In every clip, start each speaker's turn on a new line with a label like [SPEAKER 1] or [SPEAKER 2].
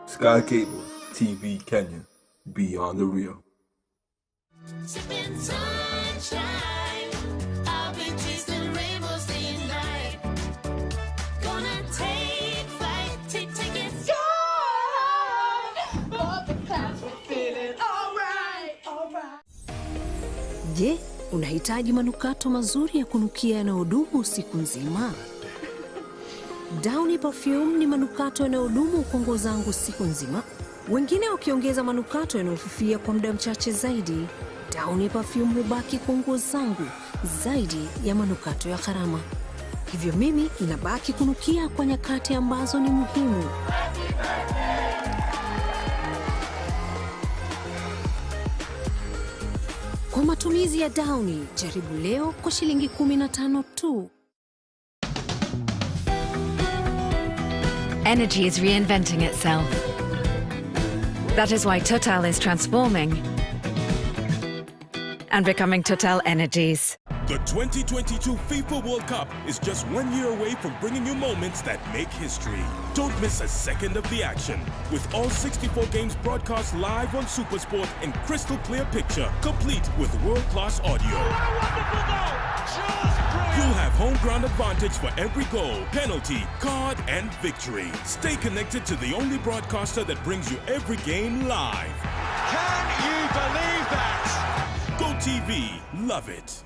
[SPEAKER 1] Sky Cable TV Kenya, beyond the real.
[SPEAKER 2] Sipping sunshine. I've been chasing rainbows day and night. Gonna take flight, take, take it.
[SPEAKER 3] Above the clouds, we're feeling alright, alright.
[SPEAKER 4] Je, unahitaji manukato mazuri ya kunukia yanayodumu siku nzima? Downy Perfume ni manukato yanayodumu kwa nguo zangu siku nzima, wengine wakiongeza manukato yanayofifia kwa muda mchache zaidi. Downy Perfume hubaki kwa nguo zangu zaidi ya manukato ya gharama. Hivyo mimi inabaki kunukia kwa nyakati ambazo ni muhimu. Kwa matumizi ya Downy, jaribu leo kwa shilingi 15 tu.
[SPEAKER 5] Energy is reinventing itself. That is why Total is transforming and becoming Total Energies.
[SPEAKER 6] The 2022 FIFA World Cup is just 1 year away from bringing you moments that make history. Don't miss a second of the action. With all 64 games broadcast live on Supersport in crystal clear picture, complete with world-class audio. You'll have home ground advantage for every goal, penalty, card, and victory. Stay connected to the only broadcaster that brings you every game live.
[SPEAKER 7] Can you believe that?
[SPEAKER 6] Go TV, love it.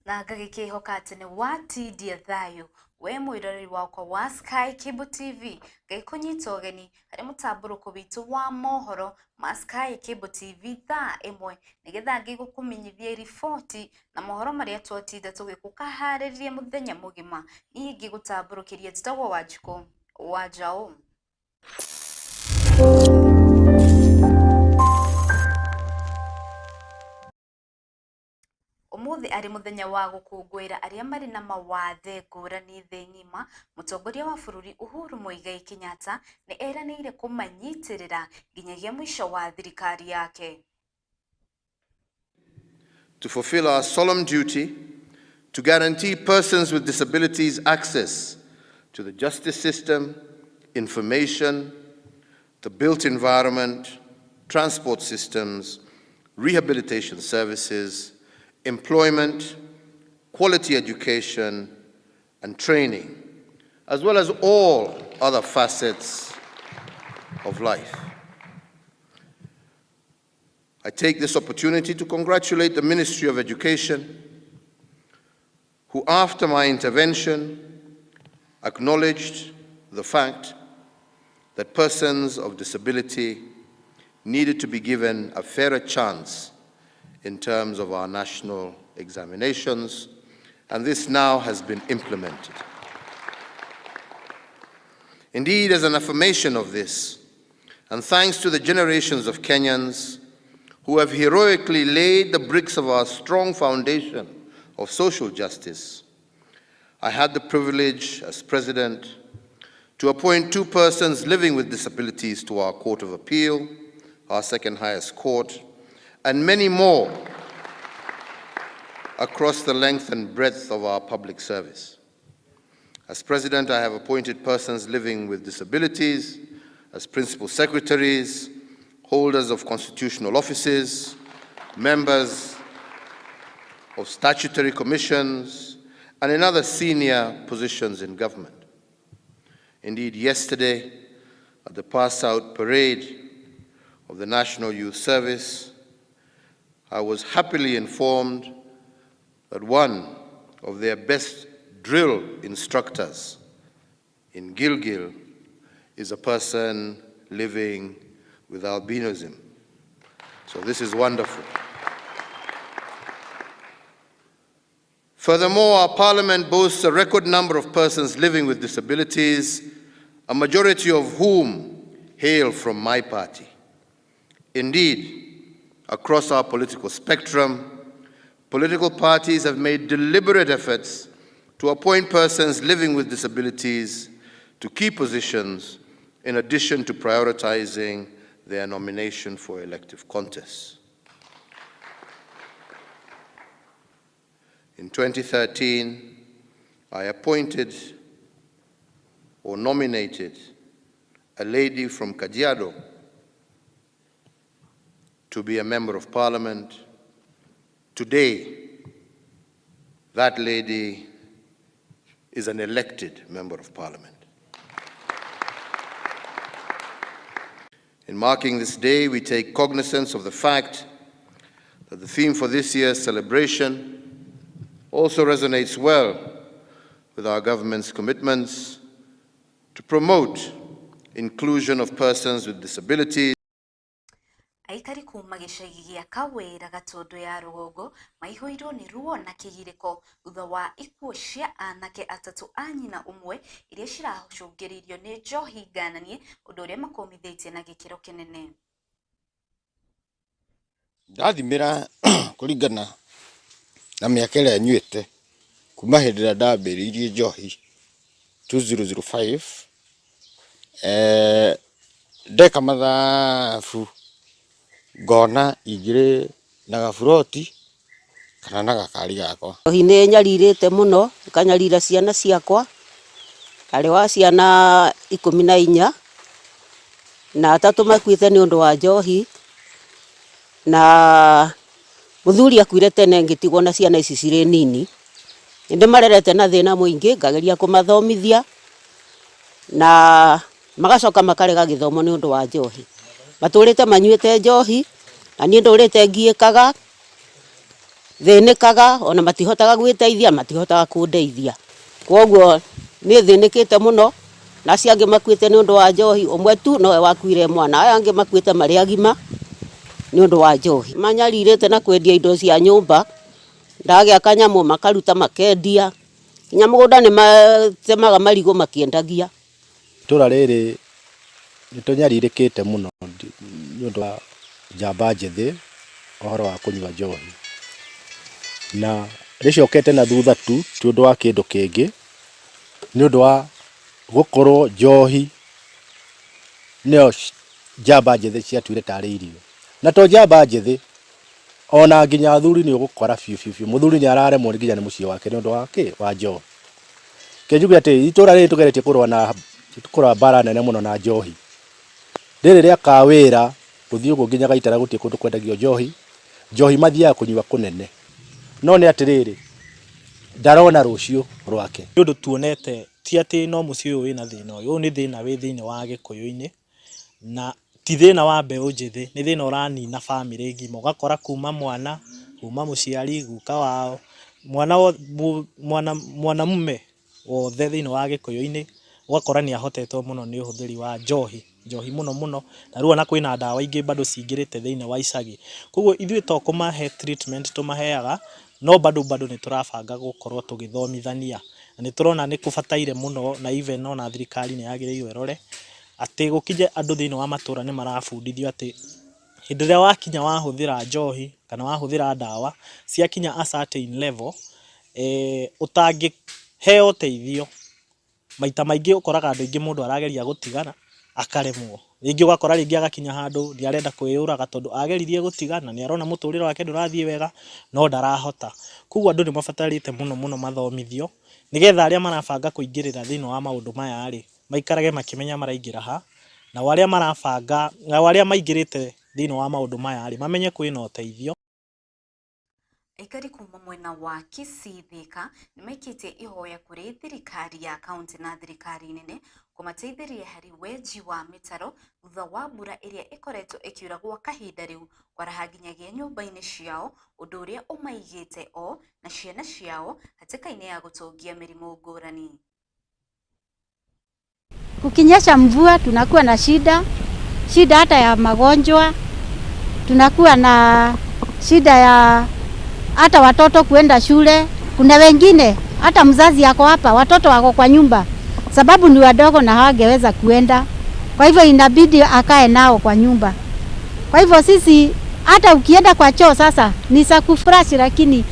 [SPEAKER 8] Na ngagĩkĩhoka atĩ nĩ watindia thayũ we mwĩroreri wakwa wa Sky Cable TV, ngagĩkũnyita ũgeni harĩ mũtambũrũko witũ wa mohoro ma Sky Cable TV thaa 1, nĩgetha ngĩgũkũmenyithia riboti na mohoro marĩa twatinda tũgĩkũkaharĩria mũthenya mũgima. Niĩ ngĩgũtambũrũkĩria njĩtagwo Wanjikũ wa Njaũ. Ũmũthĩ arĩ mũthenya wa gũkũngũĩra arĩa marĩ na mawathe ngũrani thĩ ng'ima, mũtongoria wa bũrũri Uhuru Muigai Kenyatta nĩ eranĩire kũmanyitĩrĩra nginyagia mũico wa thirikari yake.
[SPEAKER 9] To fulfill our solemn duty to guarantee persons with disabilities access to the justice system, information, the built environment, transport systems, rehabilitation services, employment, quality education, and training, as well as all other facets of life. I take this opportunity to congratulate the Ministry of Education, who, after my intervention, acknowledged the fact that persons of disability needed to be given a fairer chance in terms of our national examinations, and this now has been implemented. Indeed, as an affirmation of this, and thanks to the generations of Kenyans who have heroically laid the bricks of our strong foundation of social justice, I had the privilege as president to appoint two persons living with disabilities to our Court of Appeal, our second highest court, and many more across the length and breadth of our public service. As president, I have appointed persons living with disabilities as principal secretaries, holders of constitutional offices, members of statutory commissions, and in other senior positions in government. Indeed, yesterday, at the pass-out parade of the National Youth Service, I was happily informed that one of their best drill instructors in Gilgil is a person living with albinism. So this is wonderful. Furthermore, our parliament boasts a record number of persons living with disabilities, a majority of whom hail from my party. Indeed, across our political spectrum, political parties have made deliberate efforts to appoint persons living with disabilities to key positions in addition to prioritizing their nomination for elective contests. In 2013, I appointed or nominated a lady from Kajiado to be a member of parliament. Today, that lady is an elected member of parliament. In marking this day, we take cognizance of the fact that the theme for this year's celebration also resonates well with our government's commitments to promote inclusion of persons with disabilities.
[SPEAKER 8] Aikari kuma gĩcagi gĩa Kawĩra Gatũndũ ya rũgongo maihũirwo nĩ ruo na kĩgirĩko thutha wa ikuũ cia anake atatũ a nyina ũmwe iria ciracũngĩrĩirio nĩ njohi ngananie, ũndũ ũrĩa makũmithĩtie na gĩkĩro kĩnene.
[SPEAKER 10] Ndathimĩra kũringana na mĩaka ĩrĩa nyuĩte kuma hĩndĩ ĩrĩa ndambĩrĩirie njohi 2005, ndeka mathabu ngona ingĩrĩ na gaburoti kana na gakari gakwa.
[SPEAKER 11] Njohi nĩ nyarirĩte mũno, ĩkanyarira ciana ciakwa. Ndarĩ wa ciana 14 na 3 makuĩte nĩ ũndũ wa njohi, na mũthuri akuire tene ngĩtigwo na ciana ici cirĩ nini. Nĩndĩmarerete na thĩna mũingĩ, ngageria kũmathomithia na magacoka makarega gĩthomo nĩ ũndũ wa njohi. Matũrĩte manyuĩte njohi na niĩ ndũrĩte ngiĩkaga, thĩnĩkaga, ona matihotaga gwĩteithia, matihotaga kũndeithia. Kwoguo nĩ thĩnĩkĩte mũno, na acio angĩ makuĩte nĩ ũndũ wa njohi, ũmwe tu nowe wakuire mwana, aya angĩ makuĩte marĩ agima nĩ ũndũ wa njohi. Manyarirĩte na kwendia indo cia nyũmba, ndagĩa kanyamũ makaruta makendia, nginya mũgũnda nĩ matemaga marigũ makĩendagia.
[SPEAKER 12] Itũra rĩrĩ nĩ tũnyarirĩkĩte mũno nĩ ũndũ wa njamba njĩthĩ ũhoro wa kũnyua njohi, na rĩcokete na thutha tu ti ũndũ wa kĩndũ kĩngĩ, nĩ ũndũ wa gũkorwo njohi nĩyo njamba njĩthĩ ciatuire tarĩ irio. Na to njamba njĩthĩ, ona nginya athuri nĩ ũgũkora biũ biũ biũ mũthuri nĩ araremwo nginya nĩ mũciĩ wake nĩ ũndũ wa kĩ wa njohi. Kĩnjuge atĩ itũra rĩrĩ tũgeretie kũrũa mbara nene mũno na njohi. Rĩrĩ rĩa Kawĩra gũthiĩ ũguo nginya Gaitara gũtirĩ kũndũ kwendagio njohi, njohi mathiaga kũnyua kũnene. No nĩ atĩrĩrĩ, ndarona rũciũ rwake.
[SPEAKER 13] Nĩ ũndũ tuonete ti atĩ no mũciĩ ũyũ wĩna thĩna ũyũ, ũyũ nĩ thĩna wĩ thĩinĩ wa Gĩkũyũ-inĩ, na ti thĩna wa mbeũ njĩthĩ, nĩ thĩna ũranina bamĩrĩ ng'ima, ũgakora kuma mwana, kuma mũciari, guka wao, mwana mwanamume wothe thĩinĩ wa Gĩkũyũ-inĩ, ũgakora nĩ ahotetwo mũno nĩ ũhũthĩri wa njohi, njohi mũno mũno, na rĩu ona kwĩna ndawa ingĩ bado cingĩrĩte thĩinĩ wa icagi. Koguo ithuĩ to kũmahe treatment tũmaheaga, no bado bado nĩ tũrabanga gũkorwo tũgĩthomithania, na nĩ tũrona nĩ kũbataire mũno, na even ona thirikari nĩ yagĩrĩirwo ĩrore atĩ gũkinye andũ thĩinĩ wa matũra nĩ marabundithio atĩ hĩndĩ ĩrĩa wakinya wahũthĩra njohi kana wahũthĩra ndawa ciakinya a certain level, ũtangĩheo ũteithio, maita maingĩ ũkoraga andũ aingĩ mũndũ arageria gũtigana akaremwo, rĩngĩ ũgakora rĩngĩ agakinya handũ nĩ arenda kwĩyũraga tondũ ageririe gũtigana nĩ arona mũtũrĩre wake ndũrathiĩ wega no ndarahota. Koguo andũ nĩ mabatarĩte mũno mũno mathomithio nĩgetha arĩa marabanga kũingĩrĩra thĩinĩ wa maũndũ maya rĩ, maikarage makĩmenya maraingĩra ha, nao arĩa marabanga, nao arĩa maingĩrĩte thĩinĩ wa maũndũ maya rĩ, mamenye kwĩna ũteithio.
[SPEAKER 8] Aikari kuma mwena wa Kisii Thika nĩ maikĩtie ihoya kũrĩ thirikari ya kaunti na thirikari nene kũmateithĩrĩria harĩ wenji wa mĩtaro thutha wa mbura ĩrĩa ĩkoretwo ĩkiura gwa kahinda rĩu kwaraha nginyagia nyũmba-inĩ ciao, ũndũ ũrĩa ũmaigĩte o na ciana ciao hatĩka-inĩ ya gũtũngia mĩrimũ ngũrani.
[SPEAKER 14] Kukinyesha mvua tunakuwa na shida, shida hata ya magonjwa, tunakuwa na shida ya hata watoto kuenda shule. Kuna wengine hata mzazi yako hapa, watoto wako kwa nyumba sababu ni wadogo na hawangeweza kuenda. Kwa hivyo inabidi akae nao kwa nyumba. Kwa hivyo sisi hata ukienda kwa choo sasa ni za kufresh, lakini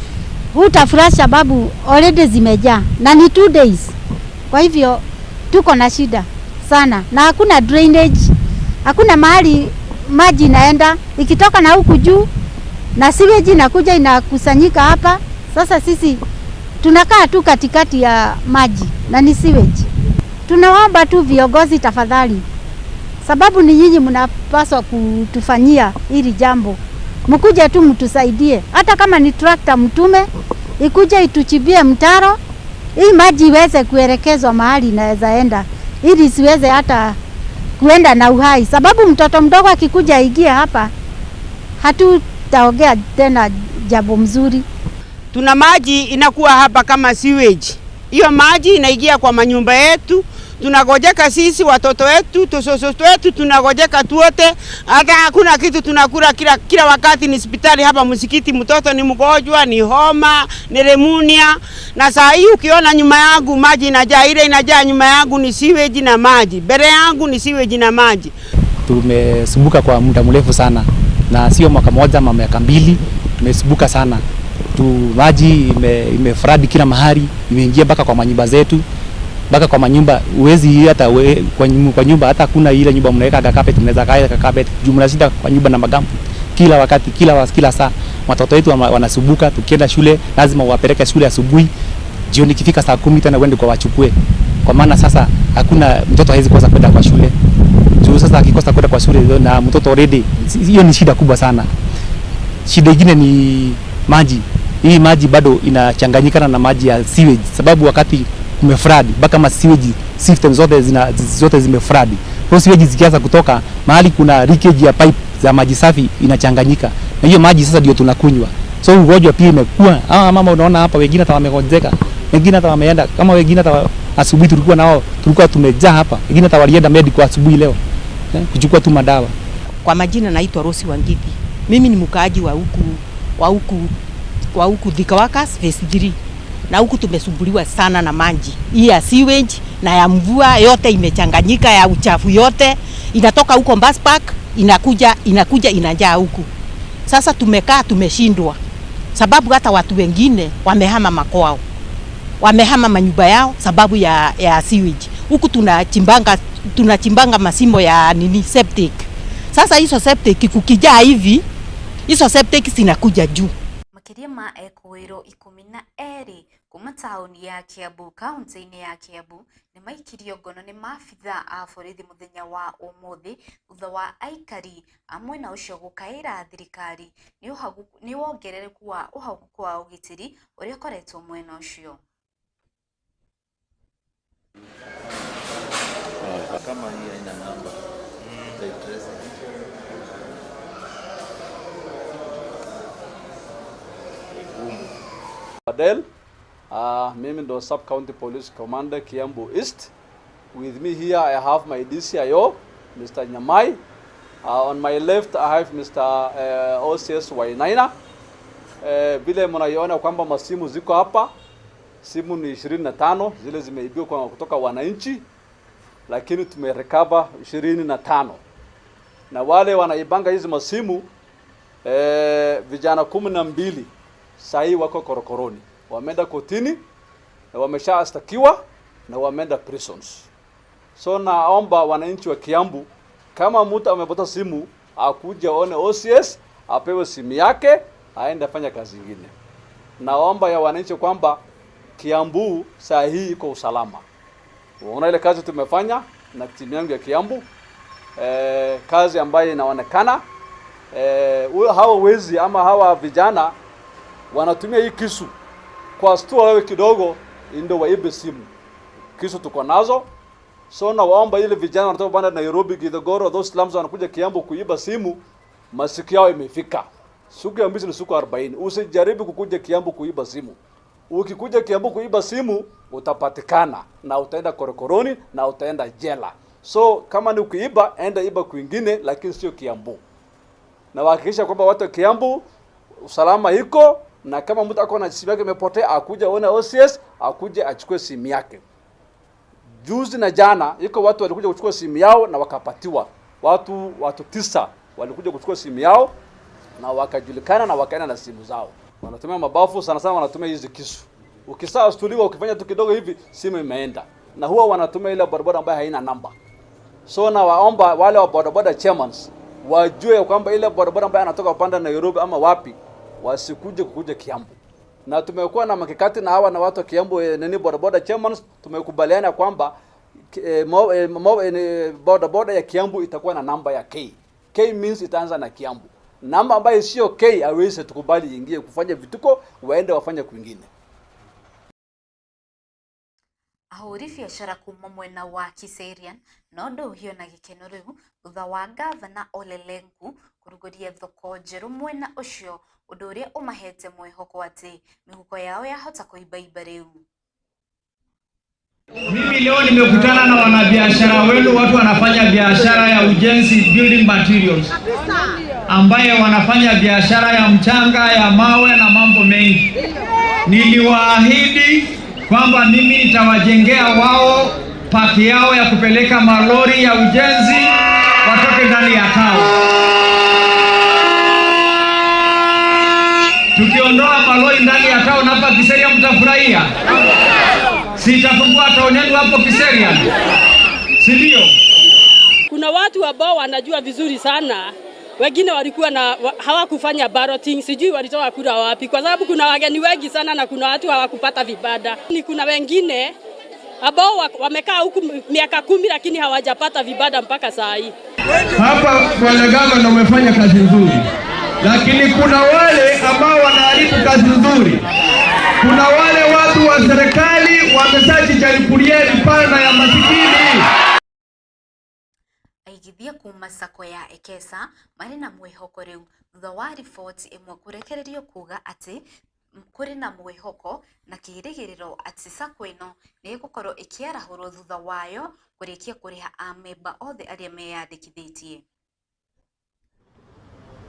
[SPEAKER 14] hutafresh sababu already zimejaa na ni 2 days. Kwa hivyo tuko na shida sana, na hakuna drainage, hakuna mahali maji inaenda, ikitoka na huku juu na sewage inakuja inakusanyika hapa. Sasa sisi tunakaa tu katikati ya maji na ni sewage. Tunaomba tu viongozi tafadhali, sababu ni nyinyi mnapaswa kutufanyia hili jambo. Mkuje tu mtusaidie, hata kama ni tractor mtume ikuje ituchibie mtaro, hii maji iweze kuelekezwa mahali inaweza enda, ili siweze hata kuenda na uhai, sababu mtoto mdogo akikuja ingie hapa hatutaongea tena jambo mzuri.
[SPEAKER 15] Tuna maji inakuwa hapa kama sewage. Hiyo maji inaingia kwa manyumba yetu, tunagojeka sisi, watoto wetu, tososo wetu, tunagojeka tuote. Hata hakuna kitu tunakula, kila wakati ni hospitali hapa msikiti, mtoto ni mgonjwa, ni homa, ni pneumonia. Na saa hii ukiona nyuma yangu maji inajaa, ile inajaa nyuma yangu ni sewage na maji, mbele yangu ni sewage na maji.
[SPEAKER 16] Tumesumbuka kwa muda mrefu sana, na sio mwaka moja ama miaka mbili, tumesumbuka sana. Maji imefradi kila mahali, imeingia mpaka kwa manyumba zetu, mpaka kwa manyumba uwezi hata kwa nyumba, hata kuna ile nyumba mnaweka carpet, mnaweza kaeka carpet, jumla shida kwa nyumba na magambo kila wakati, kila saa. Watoto wetu wanasumbuka, tukienda shule lazima wapeleke shule asubuhi, jioni ikifika saa 10 tena uende kwa wachukue, kwa maana sasa hakuna mtoto hawezi kosa kwenda kwa shule. Juu sasa akikosa kwenda kwa shule na mtoto already, hiyo ni shida kubwa sana. Shida nyingine ni maji. Hii maji bado inachanganyikana na maji ya sewage, sababu wakati kumefradi mpaka ma sewage system zote zimefradi. Kwa sewage zikianza kutoka mahali kuna leakage ya pipe za maji safi inachanganyika, na hiyo maji sasa ndio tunakunywa. So ugonjwa pia imekuwa. Mama unaona hapa wengine hata wamegonjeka, wengine hata wameenda, kama wengine hata asubuhi tulikuwa nao, tulikuwa tumejaa hapa, wengine hata walienda medical asubuhi leo kuchukua tu madawa.
[SPEAKER 17] Kwa majina naitwa Rosi Wangiti. Mimi ni mkaaji wa huku Thika Workers Phase 3. Na huku tumesumbuliwa sana na maji. Hii ya sewage na ya mvua yote imechanganyika, ya uchafu yote inatoka huko bus park inakuja inajaa huku. Sasa tumekaa tumeshindwa, sababu hata watu wengine wamehama makwao, wamehama manyumba yao sababu ya sewage. Huku tunachimbanga masimo ya nini, septic. Sasa hizo septic kukijaa hivi, hizo septic zinakuja juu.
[SPEAKER 8] Makiria ma ekuĩrwo 12 kuma taũni ya Kiambu kaunti-inĩ ya Kiambu nĩ maikirio ngono nĩ maabithaa a borithi mũthenya wa ũmũthĩ thutha wa aikari a mwena ũcio gũkaĩra thirikari nĩ wongerereku wa ũhagũku wa ũgitĩri ũrĩa ũkoretwo mwena ũcio.
[SPEAKER 18] Kama hii haina namba
[SPEAKER 19] Adel, mimi ndo Sub County Police Commander Kiambu East. With me here I have my DCIO, Mr. Nyamai. On my left I have Mr. OCS Wainaina. Vile mnaiona kwamba masimu ziko hapa. Simu ni 25 zile zimeibiwa kwa kutoka wananchi, lakini tumerecover 25. Na wale wanaibanga hizi masimu vijana 12 sahi wako korokoroni, wameenda kotini na wameshaashtakiwa na wameenda prisons. So naomba wananchi wa Kiambu, kama mtu amepata simu akuje aone OCS, apewe simu yake aende afanye kazi nyingine. Naomba ya wananchi kwamba Kiambu saa hii iko usalama. Unaona ile kazi tumefanya na timu yangu ya Kiambu, kazi ambayo inaonekana. Hawa wezi ama hawa vijana wanatumia hii kisu kwa stua wewe kidogo ndio waibe simu. Kisu tuko nazo. So na waomba ile vijana wanatoka banda Nairobi, Githogoro, those slums wanakuja Kiambu kuiba simu, masikio yao imefika. Siku ya mwisho ni siku 40. Usijaribu kukuja Kiambu kuiba simu. Ukikuja Kiambu kuiba simu utapatikana na utaenda korokoroni na utaenda jela. So kama ni kuiba, enda iba kwingine, lakini sio Kiambu. Na hakikisha kwamba watu wa Kiambu usalama iko, na kama mtu ako na simu yake imepotea akuja aone OCS, akuje achukue simu yake. Juzi na jana iko watu walikuja kuchukua simu yao na wakapatiwa. Watu 9 walikuja kuchukua simu yao na wakajulikana na wakaenda na simu zao. Wanatumia mabafu sana sana, wanatumia hizi kisu. Ukisaa stuliwa ukifanya tu kidogo hivi simu imeenda. Na huwa wanatumia ile bodaboda ambayo haina namba. So na waomba wale wa bodaboda chairmans wajue kwamba ile bodaboda ambayo anatoka upande Nairobi ama wapi wasikuje kukuja Kiambu. Na tumekuwa na mikakati na hawa na watu wa Kiambu nini bodaboda chairmans, tumekubaliana kwamba bodaboda ya Kiambu itakuwa na namba ya K. K means itaanza na Kiambu. Namba ambayo sio K hawezi tukubali ingie kufanya vituko, waende wafanye kwingine.
[SPEAKER 8] Ahũri biacara kuma mwena wa Kiserian no ndũhio na gĩkeno rĩu thutha wa gavana Ole Lenku kũrugũria thoko njerũ mwena ũcio, ũndũ ũrĩa ũmahete mwĩhoko atĩ mĩhuko yao yahota kũimbaimba rĩu.
[SPEAKER 20] Mimi leo nimekutana na wanabiashara wenu, watu wanafanya biashara ya ujenzi, building materials, ambaye wanafanya biashara ya mchanga, ya mawe na mambo mengi. Niliwaahidi kwamba mimi nitawajengea wao paki yao ya kupeleka malori ya ujenzi watoke ndani ya town. Tukiondoa malori ndani ya town hapa Kiserian mtafurahia. Sitafungua town yenu hapo Kiserian, si ndio?
[SPEAKER 21] Kuna watu ambao wanajua vizuri sana, wengine walikuwa na hawakufanya balloting, sijui walitoa kura wapi, kwa sababu kuna wageni wengi sana na kuna watu hawakupata vibanda. Ni kuna wengine ambao wamekaa huku miaka 10 lakini hawajapata vibanda mpaka saa hii.
[SPEAKER 20] Hapa bwana gavana umefanya kazi nzuri, lakini kuna wale ambao wanaharibu kazi nzuri. Kuna wale watu wa serikali wameshajichagulia mipana ya masikini.
[SPEAKER 8] Aigithia kuma sacco ya Ekesa marĩ na mwĩhoko rĩu thutha wa riboti ĩmwe kũrekererio kuga atĩ kũrĩ na mwĩhoko na kĩrĩgĩrĩro atĩ sacco ĩno nĩ ĩgũkorwo ĩkĩarahũrwo thutha wayo kũrĩkia kũrĩha amemba othe arĩa meyandĩkithĩtie.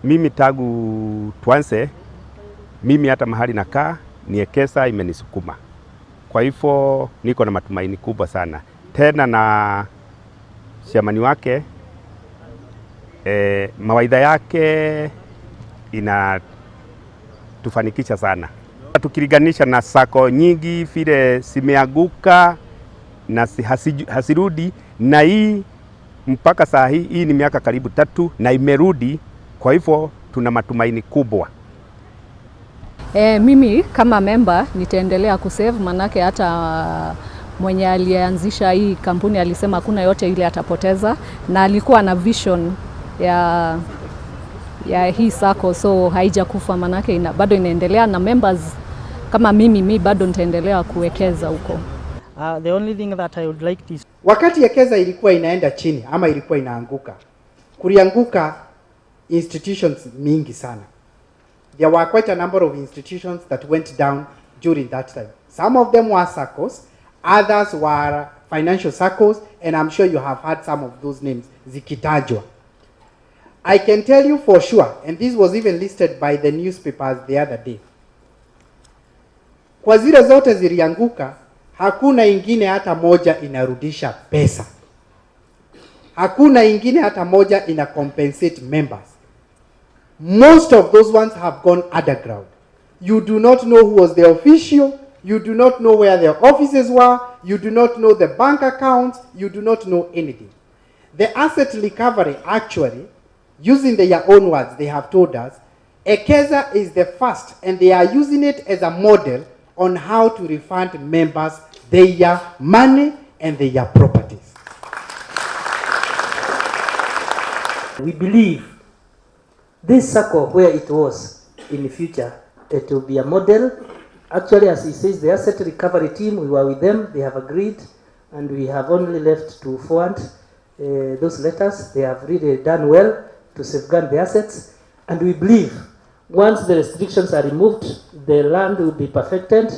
[SPEAKER 22] Mimi tangu tuanze, mimi hata mahali nakaa ni Ekesa imenisukuma. Kwa hivyo niko na matumaini kubwa sana. Tena na chairman wake, mawaidha yake inatufanikisha sana. Tukilinganisha na sacco nyingi vile zimeanguka na hasirudi, na hii mpaka saa hii ni miaka karibu 3 na imerudi. Kwa hivyo tuna matumaini kubwa.
[SPEAKER 23] Mimi kama member nitaendelea kusave, manake hata mwenye alianzisha hii kampuni alisema hakuna yote ile atapoteza, na alikuwa na vision ya hii sacco, so haijakufa manake bado inaendelea, na members kama mimi bado nitaendelea kuwekeza huko.
[SPEAKER 24] The only thing that I would like is
[SPEAKER 25] wakati Ekesa ilikuwa inaenda chini ama ilikuwa inaanguka, kulianguka institutions mingi sana. There were quite a number of institutions that went down during that time. Some of them were SACCOs, others were financial SACCOs, and I'm sure you have heard some of those names zikitajwa. I can tell you for sure, and this was even listed by the newspapers the other day, kwa zile zote zilianguka, hakuna ingine hata moja inarudisha pesa. Hakuna ingine hata moja ina compensate members. Most of those ones have gone underground. You do not know who was the official. You do not know where their offices were. You do not know the bank accounts. You do not know anything. The asset recovery, actually, using their own words, they have told us, Ekesa is the first, and they are using it as a model on how to refund members their money and their properties.
[SPEAKER 26] We believe this circle where it was in the future, it will be a model. Actually, as he says, the asset recovery team, we were with them, they have agreed, and we have only left to forward those letters. They have really done well to safeguard the assets, and we believe once the restrictions are removed, the land will be perfected.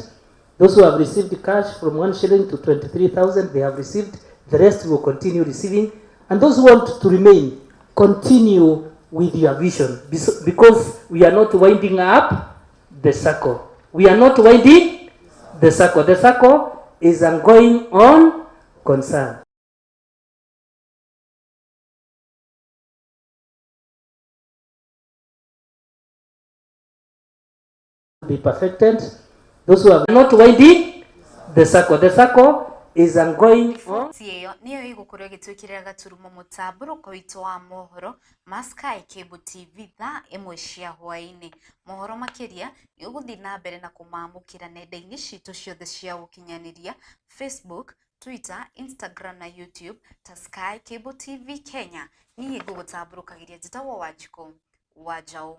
[SPEAKER 26] Those who have received cash from 1 shilling to 23,000, they have received. The rest will continue receiving. And those who want to remain, continue with your vision, because we are not winding up the circle. We are not winding the circle. The circle is going on concern. Be perfected. Those who are not winding the circle. The circle is ongoing.
[SPEAKER 8] Riboti ĩyo nĩyo ĩgũkorwo ĩgĩtwĩkĩrĩra gaturumo mũtambũrũko witũ wa mohoro ma Sky Cable TV thaa 1 cia hwaĩ-inĩ. Mohoro makĩria nĩ ũgũthiĩ na mbere na kũmamũkĩra nenda-inĩ citũ ciothe cia ũkinyanĩria Facebook, Twitter, Instagram na YouTube ta Sky Cable TV Kenya. Niĩ ngũgũtambũrũkagĩria njĩtagwo Wanjikũ wa Njaũ.